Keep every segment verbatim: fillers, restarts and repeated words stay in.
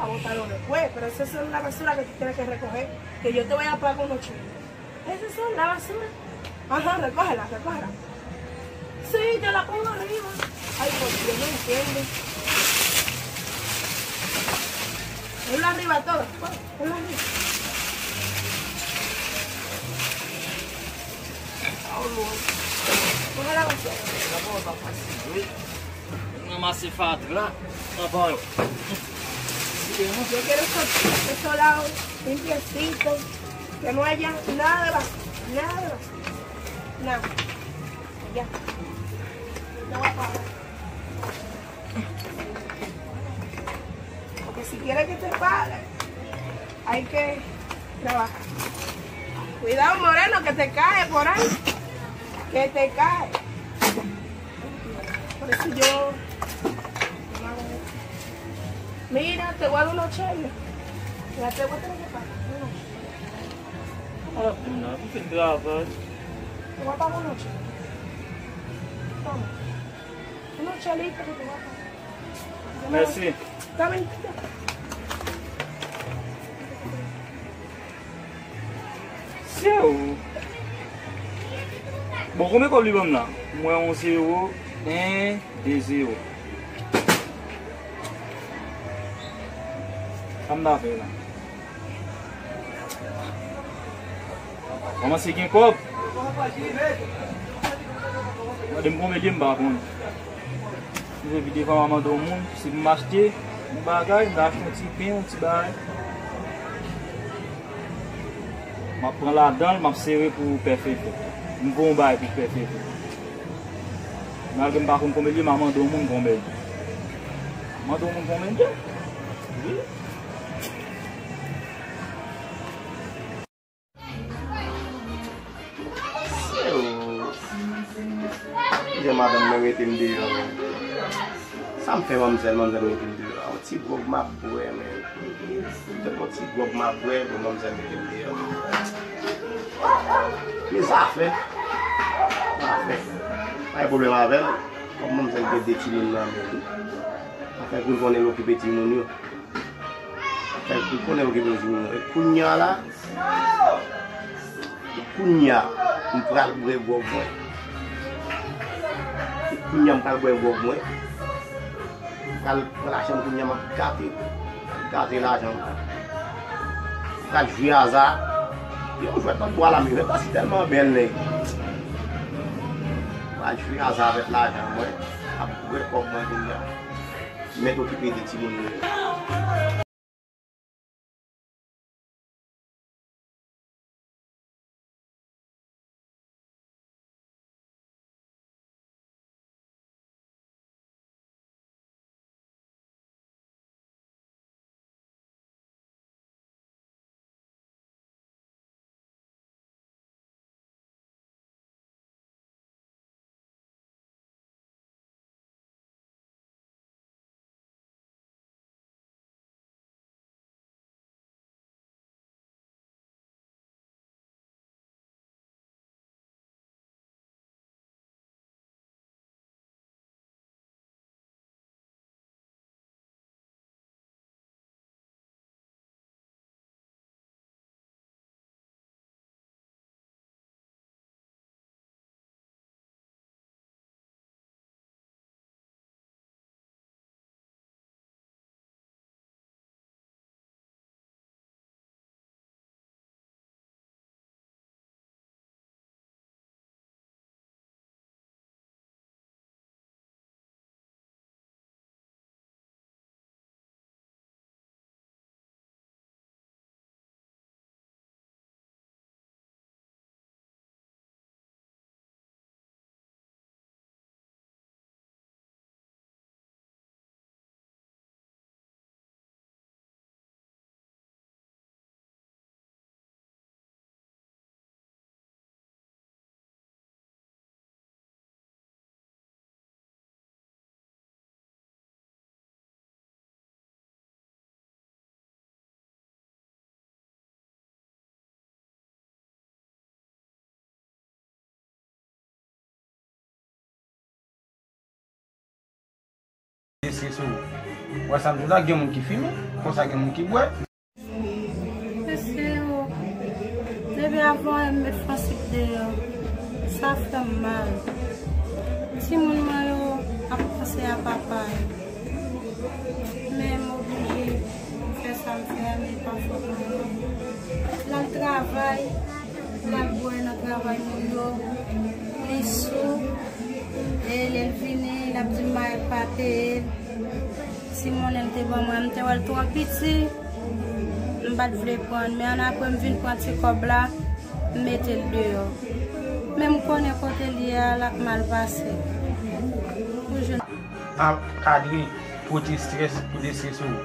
Botaron después, pero esas son la basura que tú tienes que recoger, que yo te voy a pagar con ocho mil. Esas son la basura. Ajá, recógela, recógela. Sí, yo la pongo arriba. Ay, por Dios, no entiendo. Ponlo arriba todo, pon-, ponlo arriba. Cógela, basura. Vamos a pasar. Ranmase fatra, anvan yo. Yo quiero esos, esos lados limpiecitos, que no haya nada de basura, nada de basura, nada. Ya. No va a pagar. Porque si quiere que te pague, hay que trabajar. Cuidado, moreno, que te cae por ahí. Que te cae. Por eso yo no hago mucho. Mira, te voy a dar unos cheles. Ya te voy a tener que pagar. Unos cheles. Ah, non, m fin travay. Te voy a pagar unos cheles. Toma. Unos chelitos que te voy a pagar. Mèsi. Dame. Zewo. Bon, konbyen kòb li ban m la? M wè yon zewo, en, de zewo. Sa m ta fè la? Kòmanse gen kòb. Mande m konbyen li ye, m pa konn. M vle vide devan m a mande yon moun si pou m achte yon bagay, m ta achte yon ti pen, yon ti bagay. M ap pran ladan l, m ap sere pou Pè Fefe. M voye yon bagay pou Pè Fefe. Malgre m pa konn konbyen li ye, m a mande yon moun konbyen li ye. Mande yon moun konbyen li ye? Wi. Jan madanm mwen mete m deyò, men. Sa m fè manmzèl, manmzèl mete m deyò? Yon ti gwòg m ap bwè, men. Yon ti gwòg m ap bwè, pou manmzèl mete m deyò. Men zafè. Zafè. Pa gen pwoblèm avè l. Kòm manmzèl gen de timoun nan men li. Afè pou l konnen l okipe timoun yo. Afè pou l konnen l okipe timoun yo. E kounye a la, e kounye a, m pral bwè gwòg mwen. E kounye a, m pral bwè gwòg mwen. M pral pran lajan m kounye a, m ap gate, gate lajan m. M pral jwe aza. Yon jwèt nan bwa la, men jwèt la si tèlman bèl, nèg. M pral jwe aza avèk lajan mwen, ap bwè kòb mwen kounye a. Mèt okipe de timoun yo. Se sou. Wè sa m di w la, gen moun ki fimen. Konsa gen moun ki bwè. Mesye yo, depi avan m met Fransik deyò, sa fè m mal. Timoun mwen yo ap panse a papa yo. Men m oblije fè sa m fè a, men pa fòt mwen non. L al travay, l al bwè nan travay moun yo, li sou, e lè l vini, l ap di m marye pa peye l. Ti monnen l te ban mwen, m te wè l twò piti, m pa t vle pran l, men annapre m vin pran ti kòb la, m mete l deyò. Men m konnen kote l ye a, l ap mal pase. Pou jwenn. Ap kadre pou ti estrès, pou destrese w.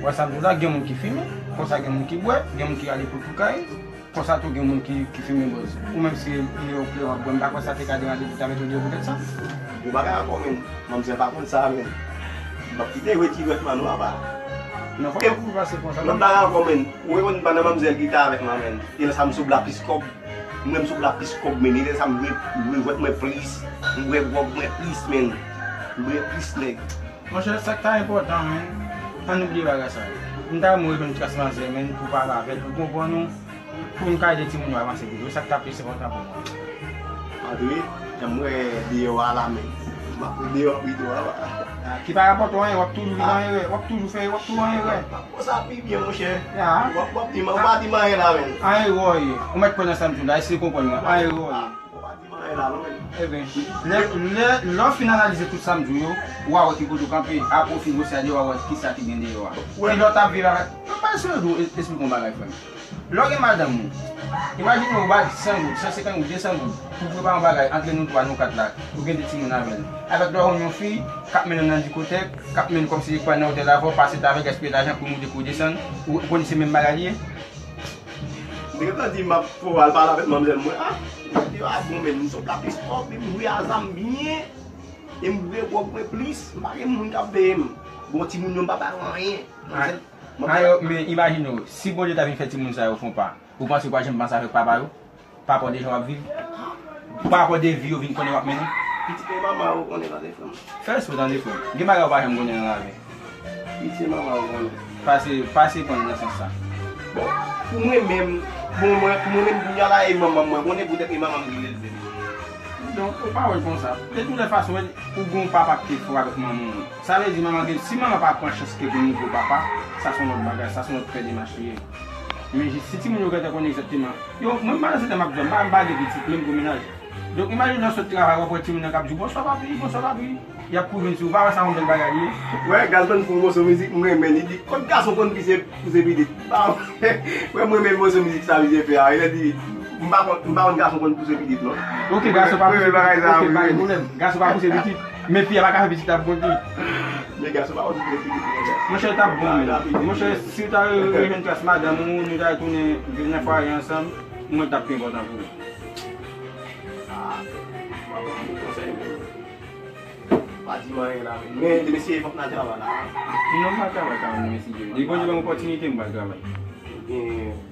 Wè sa m di w la, gen moun ki fimen, konsa gen moun ki bwè, gen moun ki rale pou tou kay. Konsa tou gen moun ki, ki fimen bòz. Ou menm si lè w klè w ap bwè, m pa kwè sa te ka deranje pou ta mete w deyò poutèt sa. Yon bagay ankò, men, manmzèl pa konn sa, men. M ap kite retire vètman nwa pa. Non, fòk ou pase konsa. Lòt bagay ankò, men. Ou rekonèt pa nan manmzèl ki ta avèk mwen, men. E lè sa m sou bla plis kòb. Mwen m sou bla plis kòb, men. E lè sa m dwe, dwe jwèt mwen plis. M dwe gwòg mwen plis, men. M dwe plis nèg. Monchè, sa k ta enpòtan, men. Ann bliye bagay sa yo. M ta renmen w jwenn tras manzè, men, pou pale avè l, pou konprann ou. Pou n ka ede timoun yo avanse pito, se sa k ta plis enpòtan pou mwen. Antre, jan m wè deyò a la, men. M ap deyò pito a. Ki pa rapòte w anyen, w ap toujou vin an erè, w ap toujou fè, w ap toujou an erè. Konsa pi byen, monchè. Ya. W ap, w ap di m, w pa di m anyen la, men. An erè w ye. Ou mèt pran nan sa m di w la, eseye konprann mwen. An erè w ye. Ou pa di m anyen la, non, men. Eben, lè, lè, lè w fin analize tout sa m di w yo, w a wè ki kote w kanpe, apre w fin gwo sa deyò, w a wè kisa ki gen deyò a. Wè. Ki lè w t ap viv avèk, mwen pral eseye di w, esplike yon bagay, frè m. Lè w gen madanm ou, imajine w ba l san goud, san senkant goud, de san goud, pou prepare yon bagay, antre nou twa, nou kat la, ou gen de timoun avè l. Avèk lè w jwenn yon fi, k ap mennen w nan diskotèk, k ap mennen w kòmsi li pral nan otèl avè w, pase t avè l, gaspiye lajan pou moute pou desann, ou, ou konnen se menm bagay li ye? M te gentan di m ap fò al pale avèk manmzèl mwen, a, li di, a, bon, men m sot la plis kòb, m jwe a zam byen, e m jwe gwòg mwen plis, m pa gen moun k ap veye m. Bon, timoun yo, m pa ba yo anyen. Manzè, Ayo, men imajine w, si Bondye ta vin fè timoun sa yo fon pa, ou panse w pa janm panse avèk papa yo? Papa w deja w ap viv? Papa w de vi yo vin konnen w ap mennen? Pitit e manman ou konnen tande frè m. Fè respè tande frè m. Gen bagay ou pa janm konnen nan lavi. Pitit e manman ou konnen. Pase, pase pran nan sans sa. Bon, pou mwen menm, bon, mwen, pou mwen menm, kounye a la, e manman mwen konnen poutèt e manman m ki leve m. Donk, ou pa wè l konsa. De tout lè fason, ou gen yon papa ki te fò avèk manman w. Sa vle di manman gen, si manman pa pran chans ke pou nouvo papa, sa se yon lòt bagay, sa se yon lòt pè demach li ye. Men jis si timoun yo gentan konnen egzakteman. Yo, mwen pa nan sèten m ap di w, m pa, m pa gen pitit, men m gon mennaj. Donk imajine w sot travay, w ap wè timoun nan k ap di w, "Bonswa papi, bonswa papi." Y ap kouri vin sou ou, pa wè sa yon bèl bagay li ye. Wè, Gason fè yon moso mizik, m renmen, li di, "Kot gason konn pise, pouse pitit?" Wè, mwen renmen moso mizik sa misye fè a, li di, M pa konn, m pa konn gason konn pouse pitit, non. Ok, gason pa pouse pitit. Ok, pa gen pwoblèm. Gason pa pouse pitit. Men fi a pa ka fè pitit ap konn li. Men gason pa konn pouse pitit, monchè. Monchè, t ap bon, men. Monchè, si w ta re-, rejwenn tras madanm ou, nou ta retounen viv nan fwaye ansanm, mwen t ap pi enpòtan pou ou. Ah, m ap ba w konsèy, men. Pa di m anyen la, men. Men, mesye, fòk n al travay la. Non, m pa travay, travay, mesye. Depi Bondye ban m opòtinite, m pral travay. Gen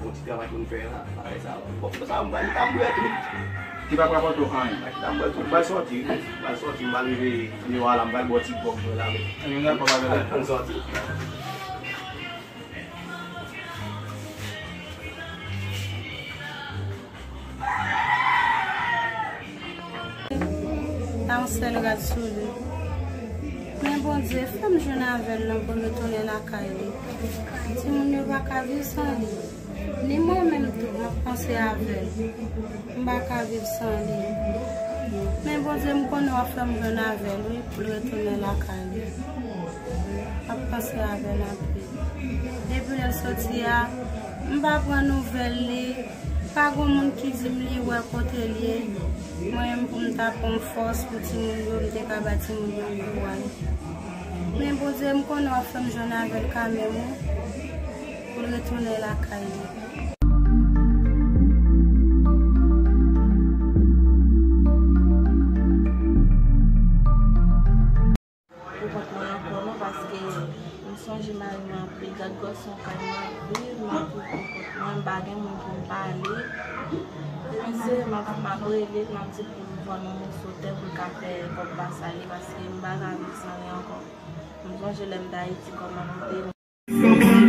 yon ti travay pou n fè la, bagay sa. Bon, sa, m pral, m pral bwè tou. Ki pa rapòte w anyen. M pral bwè tou, m pral sòti, m pral sòti, m pral rive deyò a la, m pral bwè ti gwòg mwen la, men. Anyen, dakò, pa gen. Ann sòti. Pa yon sèl rad sou li. Men Bondye, fè m jwenn avè l non pou m retounen lakay li. Timoun yo pa ka viv san li. Ni mwen menm tou, m ap panse avè l. M pa ka viv san li. Men Bondye, m konnen w ap fè m jwenn avè l, wi, pou l retounen lakay li. M ap panse avè l anpil. Depi lè l soti a, m pa pran nouvèl li. Pa gon moun ki di m li wè kote l ye. Mwen menm pou m ta pran fòs pou timoun yo, m te ka ba timoun yo kouraj. Men Bondye, m konnen w ap fè m jwenn avè l kanmenm, wi, pou l retounen lakay li. Pou kont mwen ankò non, paske m sonje mari mwen anpil, gad gòson kay mwen ap viv, m ap viv pou kont mwen, m pa gen moun pou m pale. Depi se m ap, m ap rele l, m ap di l pou l vann yon moso tè pou l ka fè kòb pa sale, paske m pa ka viv san li ankò. M sonje lè m t Ayiti kòman nou te.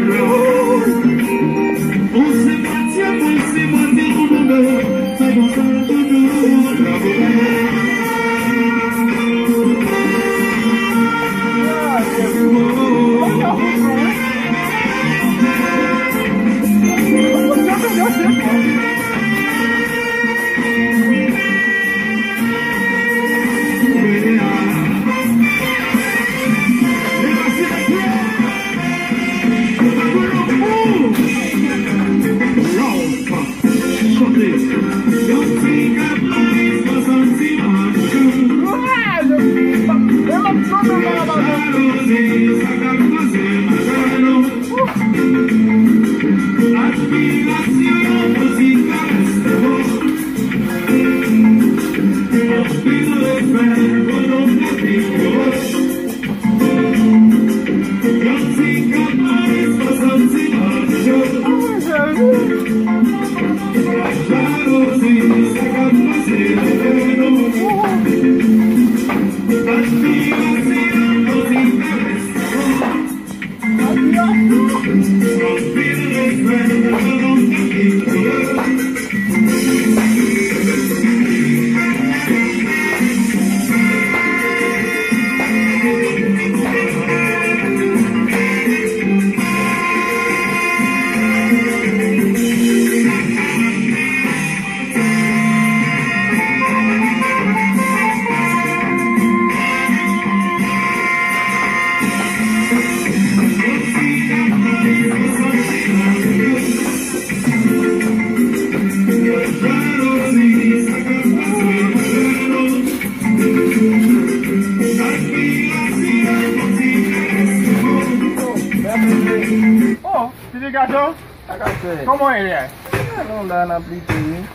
Oh, pitit gason, sa k ap fèt? Kòman w ye?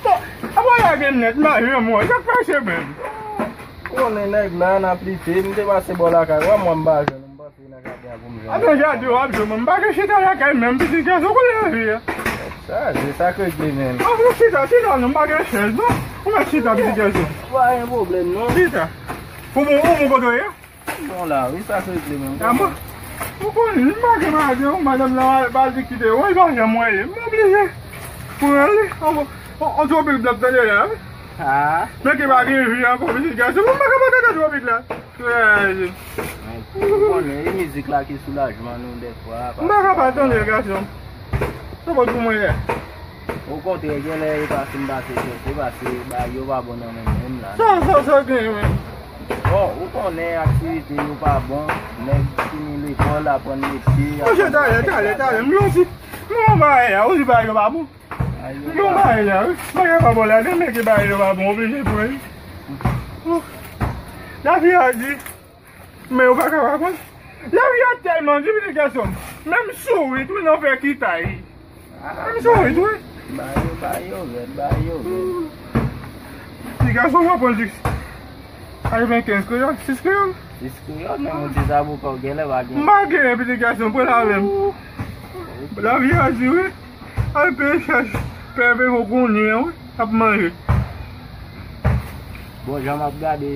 Bon, a pa lage m nèt, m pa janm wè. Sa k pase menm? Konnen nèg la nan aplike, m te pase bò lakay ou a, mwen m pa jwenn ou, m panse nan jaden an pou m jwenn ou. Adan jaden w ap jwenn mwen, m pa gen chita lakay menm, pitit gason, kote w ye? Sa, se sa k regle menm. An, pou chita, chita non, m pa gen chèz non. Ou mèt chita, pitit gason. Pa gen pwoblèm non. Chita. Ou bon, ou bon kote w ye? Bon la, wi, sa k regle menm. A bon? Ou konnen, m pa gen madanm, madanm nan pa di kite, wi, pa janm wè li. M oblije pran li. On, on, on twopik dòt tande la, wi. Ah. Men ki pa gen vi ankò, pitit gason. Mwen pa ka pa tande twopik la. Frè, men, ou konnen, e mizik la ki soulajman nou dèfwa. M pa ka pa tande, gason. Sa pot pou mwen ye. Okontrè, genlè e pa si m pase chèche, paske bagay yo pa bon nan men m menm la. Sa, sa, sa gen, wi. Bon, ou konnen aktivite yo pa bon, nèg fini lekòl, aprann metye. Monchè, talè, talè, talè, m lonji. M yon bagay la, ou di bagay yo pa bon. M yon bagay la, wi. Bagay pa bon la, gen men ki bagay yo pa bon, oblije pran li. Lavi a di, men yo pa ka pa pran. Lavi a tèlman di, pitit gason. Menm sourit, wi, nan fè kitay. Menm sourit, wi. Ba yo, ba yo rèd, ba yo rèd. Ti gason, w ap pran jis katrevenkenz kreyòl, sis kreyòl. Sis kreyòl, menm ou di zaboka, w genlè pa gen. M pa gen, pitit gason, pran l avè m. Lavi a di, wi. Al peye chèch, pè Vevo kounye a, wi, ap manje. Bon, jan m ap gade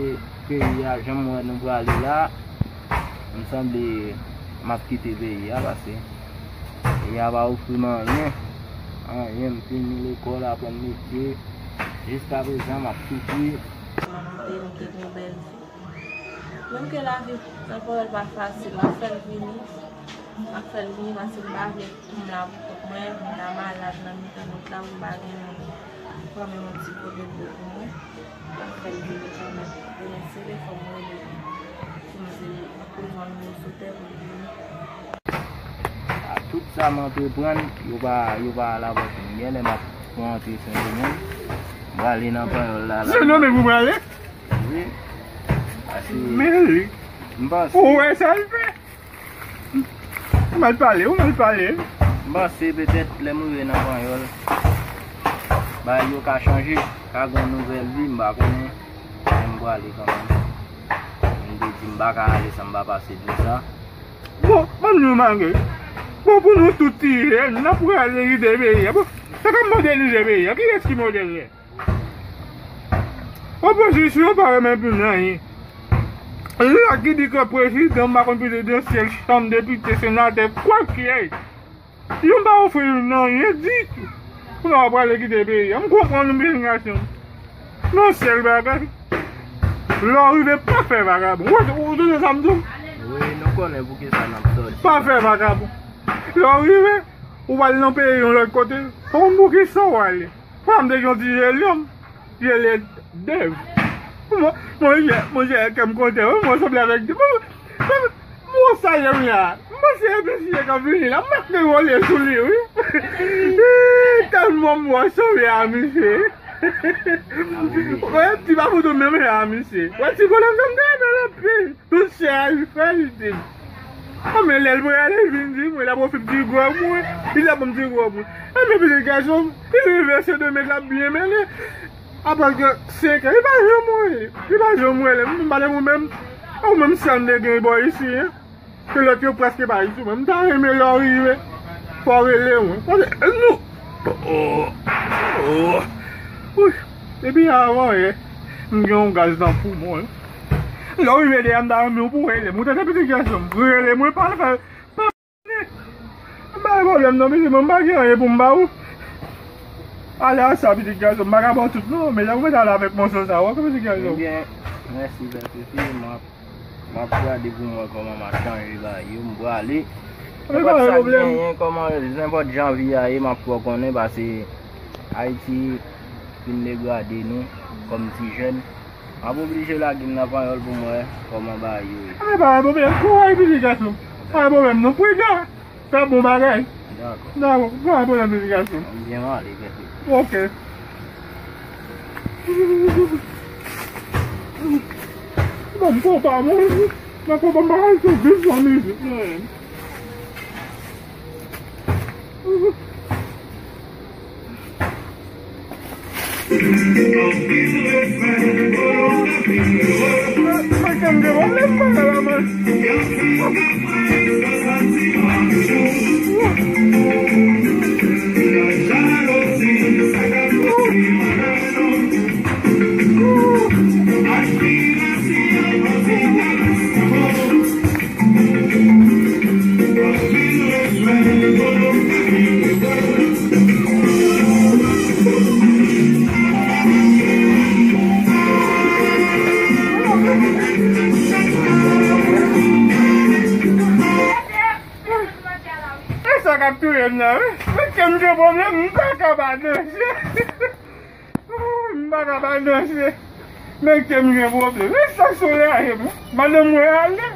peyi a, jan m wè nou prale la, m sanble m ap kite peyi a, paske peyi a pa ofri m anyen. Anyen, m fini lekòl, aprann metye. Jiskaprezan, m ap soufri. M ap monte, m gen yon bèl vi. Menm ke lavi nan pawòl pa fasil, m ap fè l vini. M ap fè l vini paske m pa vle pou m la pou kont mwen, m ta malad nan mitan wout la, pou m pa gen moun pran men yon ti godet dlo pou mwen. M ap fè l vini kanmenm. Demen se lè fò m rele pou m di l pou l jwenn mwen sou tè pou l vini. A tout sa m antreprann, yo pa, yo pa alabòt mwen. Genlè m ap pran antre Sendomeng. M prale nan Panyòl la, la. Sendomeng ou prale? Wi. Paske men li. M panse. Ou wè sa l fè? Ou mal pale, ou mal pale. M panse petèt lè m rive nan Panyòl, bagay yo ka chanje, ka gen yon nouvèl vi, m pa konnen. Men m prale kanmenm. M te di m pa ka ale san m pa pase dlo sa. Bon, ban m di w, malgre. Bon, pou nou tout ti jèn, n ap prale rive peyi a. Bon, sa k ap modèlize peyi a, kiyès ki modèlize? Opozisyon pa renmen pou nanyen. Li la ki di ke prezidan, m pa konn prezidansyèl, chanm depite, senatè, kwakiyès. Yo pa ofri nou anyen ditou. Kounye a w prale kite peyi a. M konprann ou, byen gason. Yon sèl bagay. Lè w rive, pa fè vagabon. Ou, ou tande sa m di w? Wi, nou konnen pou ki sa n ap sòti. Pa fè vagabon. Lè w rive, ou al nan peyi yon lòt kote. Ou konn pou ki sa w ale. Fwa m te gen yon ti jelyon, jelye dev. Mwen, mwen, mwen, kè m kontan, wi, mwen sanble avèk, mwen, mwen, mwen salye m la. Mwen se episye k ap vini la, m pa te wole sou li, wi. Tèlman m wè sanble a misye. Wè, ti pa foto menm jan a misye. Wè, ti bonòm sa m te renmen l anpil. Tout chè a li fè, li di m. A, men lè l prale, li vin di mwen, l ap ofri m ti gwòg mwen, li t ap ban m ti gwòg mwen. A, men pitit gason m, li rive Sendomeng, l ap byen mennen. Apre ke senk an, li pa janm rele, li pa janm rele m, m pale pou menm, ou menm sè m te gen bò isi, en. Ke lòt yo prèske pa isi, men m ta renmen lè w rive. Fò w rele mwen. Paske, eh, nou. Oh, oh, oh. Wi. Depi avan yè, m gen yon gaz nan poumon, wi. Lè w rive deyò, m ta renmen w pou w rele m. Ou tande, pitit gason m? Rele mwen, pa fè, pa. M pa gen pwoblèm non, pitit mwen, m pa gen anyen pou m ba ou. Ale a sa, pitit gason m, m pa ka ba w tout non, men jan ou mèt ale avèk mòso sa, w oke, pitit gason m? Ebyen, mèsi, pè Fifi, m ap M ap gade pou m wè kòman m ap chanje bagay yo, m prale. Nenpòt sa k genyen, kòman, nenpòt jan vi a ye, m ap fè w konnen, paske Ayiti fin degrade nou kòm ti jèn. M ap oblije lage m nan panyòl pou m wè kòman bagay yo ye. Anben, pa gen pwoblèm, kouraj, pitit gason m. Pa gen pwoblèm, non, pridan. Fè bon bagay. Dakò. Dakò. Pa gen pwoblèm, pitit gason m. M byen ale, kèt. Oke. Bon, m konpa mwen. Mwen konpa m pa kal sou viv san mizik mwen. E sa k ap touye m nan, wi. Men ke m gen pwoblèm, m pa ka pa danse. M pa ka pa danse. Men ke m gen pwoblèm. E sa k soulaje m. Madanm mwen ale,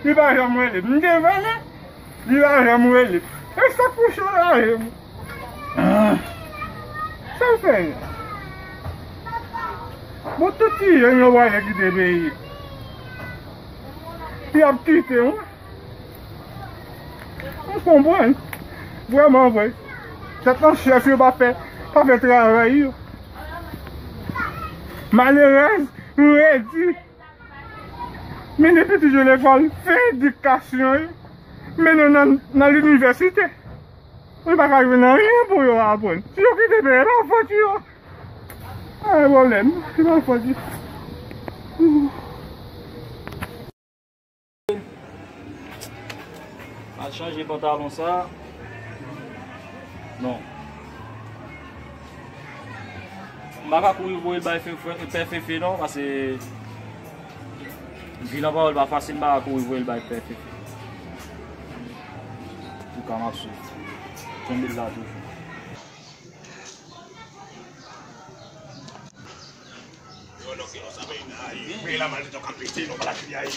li pa janm rele m. M te rele, li pa janm rele m. E sa k pou soulaje m. Sa l fè? Bon, tout ti jèn yo prale kite peyi. Y ap kite, wi. M konprann. Vrèman vre. Sèten chèf yo pa fè, pa fè travay yo. Malerèz, redi. Mennen pitit yo lekòl, fè edikasyon yo. Mennen nan, nan linivèsite. Yo pa ka jwenn anyen pou yo aprann. Si yo kite peyi, e pa fòt yo. Pa gen pwoblèm, e pa fòt yo. Al chanje pantalon sa. Non. M pa ka kouri voye l bay Fe-, Fe-, Pè Fefe non, paske vilan pawòl pa fasil, m pa ka kouri voye l bay Pè Fefe. Antouka, m ap swiv. Kenbe l la toujou. Yo, non, ki non sa, men, ay, men la, maldiksyon k ap pete, non, pa la fini, ay.